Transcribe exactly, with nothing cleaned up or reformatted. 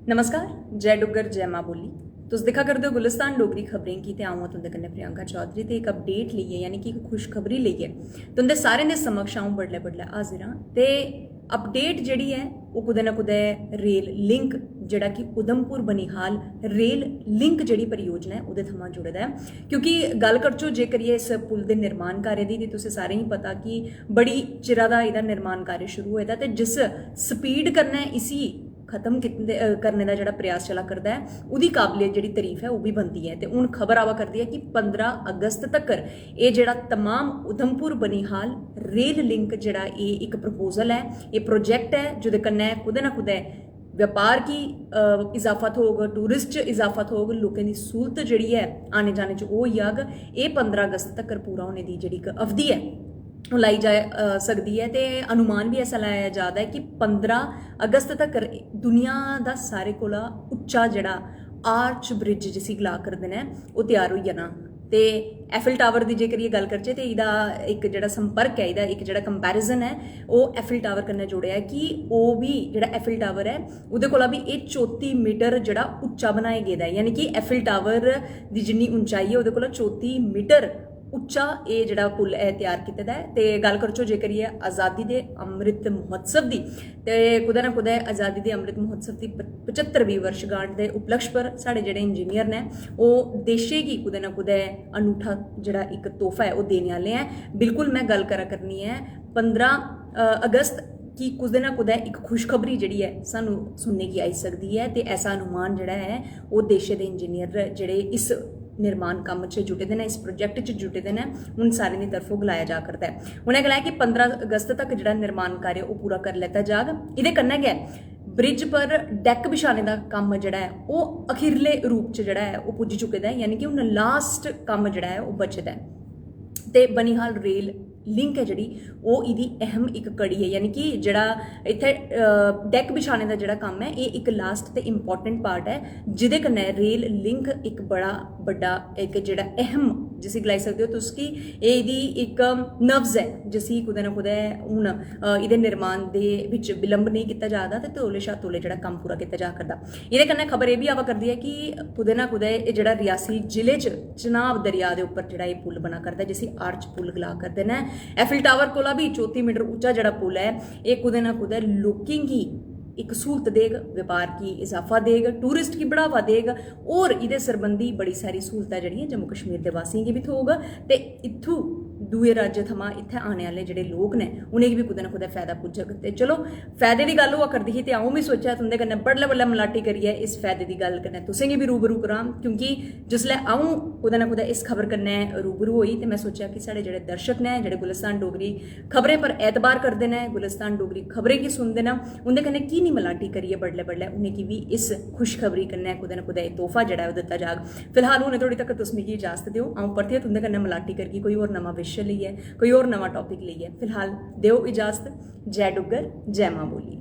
नमस्कार, जय डुग्गर, जय मां बोली। तुस दिक्खा करदे ओ गुलिस्तान डोगरी खबरें गी ते अ'ऊं आं तुं'दे कन्नै प्रियंका चौधरी ते इक अपडेट लेइयै, यानी कि इक खुशखबरी लेइयै तुं'दे सारें दे समक्ष अ'ऊं बडलै बडलै हाजिर आं। ते अपडेट जेह्ड़ी ऐ ओह् कुतै ना कुतै रेल लिंक, जेह्ड़ा कि उधमपुर बनिहाल रेल लिंक जेह्ड़ी परियोजना ऐ ओह्दे थमां जुड़े दा ऐ, क्योंकि गल्ल करचो जेकर इस पुल दे निर्माण कार्य दी ते तुसें सारें गी पता कि बड़ी चिरा दा एह्दा निर्माण कार्य शुरू होए दा ते जिस स्पीड कन्नै इसी खत्म कीते करने दा जेह्ड़ा प्रयास चला करदा ऐ ओह्दी काबले जेह्ड़ी तारीफ ऐ ओह् बी बनदी ऐ। ते हून खबर आवा करदी ऐ कि पंदरां अगस्त तक्कर एह् जेह्ड़ा तमाम उधमपुर बनिहाल रेल लिंक जेह्ड़ा एह् इक प्रपोजल ऐ, एह् प्रोजेक्ट ऐ जेह्दे कन्नै कुतै ना कुतै व्यापार गी इजाफा थ्होग, टूरिस्ट च इजाफा थ्होग, लोकें दी स्हूलत जेह्ड़ी ऐ आने जाने च ओह् होई जाग। एह् पंदरां अगस्त तक्कर पूरा होने दी जेह्ड़ी इक अवधि ऐ ओह् लाई जाई सकदी ऐ ते अनुमान बी ऐसा लाया जा दा ऐ कि पंदरां अगस्त तक्कर दुनिया दा सारे कोला उच्चा जेह्ड़ा आर्च ब्रिज जिसी गला करदे न ओह् त्यार होई जाना। ते एफिल टावर दी जेकर एह् गल्ल करचै ते एह्दा इक जेह्ड़ा संपर्क ऐ, एह्दा इक जेह्ड़ा कंपैरिजन ऐ ओह् एफिल टावर कन्नै जोड़ेआ ऐ कि ओह् बी जेह्ड़ा एफिल टावर ऐ ओह्दे कोला बी एह् चौत्ती मीटर जेह्ड़ा उच्चा बनाया गेदा ऐ, यानी कि एफिल टावर दी जिन्नी उंचाई ऐ ओह्दे कोला चौत्ती मीटर उच्चा एह् जेह्ड़ा पुल ऐ त्यार कीते दा ऐ। ते गल्ल करचो जेकर एह् आज़ादी दे अमृत महोत्सव दी, ते कुतै ना कुतै आज़ादी दे अमृत महोत्सव दी पचत्तरवीं वर्षगांठ दे उपलक्ष पर साढ़े जेह्ड़े इंजीनियर न ओह् देशे गी कुतै ना कुतै अनूठा जेह्ड़ा इक तोहफा ऐ ओह् देने आह्ले ऐ। बिल्कुल में गल्ल करा करनी ऐ पंदरां अगस्त कि कुतै ना कुतै इक खुशखबरी जेह्ड़ी ऐ सानूं सुनने गी आई सकदी ऐ ते ऐसा अनुमान जेह्ड़ा ऐ ओह् देशे दे इंजीनियर जेह्ड़े इस निर्माण कम्म च जुटे दे न, इस प्रोजेक्ट च जुटे दे न, उन सारें दी तरफों गलाया जा करदा ऐ। उ'नें गलाया कि पंदरां अगस्त तक जेह्ड़ा निर्माण कार्य ओह् पूरा करी लैता जाग। एह्दे कन्नै गै ब्रिज पर डैक बिछाने दा कम्म जेह्ड़ा ऐ ओह् अखीरले रूप च जेह्ड़ा ऐ ओह् पुज्जी चुके दा ऐ, यानी कि हून लास्ट कम्म जेह्ड़ा ऐ ओह् बचे दा ऐ। ते बनिहाल रेल लिंक ऐ जेह्ड़ी ओह् एह्दी अहम इक कड़ी ऐ, यानी कि जेह्ड़ा इत्थै डैक बिछाने दा जेह्ड़ा कम्म ऐ एह् इक लास्ट ते इंपॉर्टेंट पार्ट ऐ जेह्दे कन्नै रेल लिंक इक बड़ा बड्डा इक जेह्ड़ा अहम जिसी गलाई सकदे ओ तुस कि एह्दी इक नब्ज ऐ जिसी कुतै ना कुतै हून एह्दे निर्माण दे बिच विलंब नेईं कीता जा दा ते तौले शा तौले जेह्ड़ा कम्म पूरा कीता जा करदा। एह्दे कन्नै खबर एह् बी आवा करदी ऐ कि कुतै ना कुतै एह् जेह्ड़ा रियासी जिले च चनाब दरेआ दे उप्पर जेह्ड़ा एह् पुल बना करदा ऐ जिसी आर्च पुल गला करदे न। एफिल टावर कोला बी चौत्ती मीटर उच्चा जेह्ड़ा पुल ऐ एह् कुतै ना कुतै लोकें गी इक स्हूलत देग, व्यापार गी इजाफा देग, टूरिस्ट गी बढ़ावा देग होर एह्दे सरबंधी बड़ी सारी स्हूलतां जेह्ड़ियां जम्मू कश्मीर दे वासियें गी बी थ्होग ते इत्थूं दूए राज्य थमां इत्थै आने आह्ले जेह्ड़े लोक न उ'नेंगी बी कुतै ना कुतै फायदा पुज्जग। ते चलो, फायदे दी गल्ल होआ करदी ही ते अ'ऊं बी सोचेआ तुं'दे कन्नै बडलै बडलै मलाटी करियै इस फायदे दी गल्ल कन्नै तुसेंगी बी रूबरू करां, क्योंकि जिसलै अ'ऊं कुतै ना कुतै इस खबर कन्नै रूबरू होई ते में सोचेआ कि साढ़े जेह्ड़े दर्शक न, जेह्ड़े गुलिस्तान डोगरी खबरें पर ऐतबार करदे न, गुलिस्तान डोगरी खबरें गी सुनदे न, उं'दे कन्नै की निं मलाटी करियै बडलै बडलै उ'नेंगी बी इस खुशखबरी कन्नै कुतै ना कुतै एह् तोहफा जेह्ड़ा ऐ ओह् दित्ता जाग। फिलहाल हुनै धोड़ी तक तुस मिगी इजाजत देओ, अ'ऊं परतियै तुं'दे कन्नै मलाटी करगी कोई होर नमां विशे लेइयै, कोई होर नमां टॉपिक लेइयै। फिलहाल देओ इजाजत। जय डुग्गर, जय मां बोली।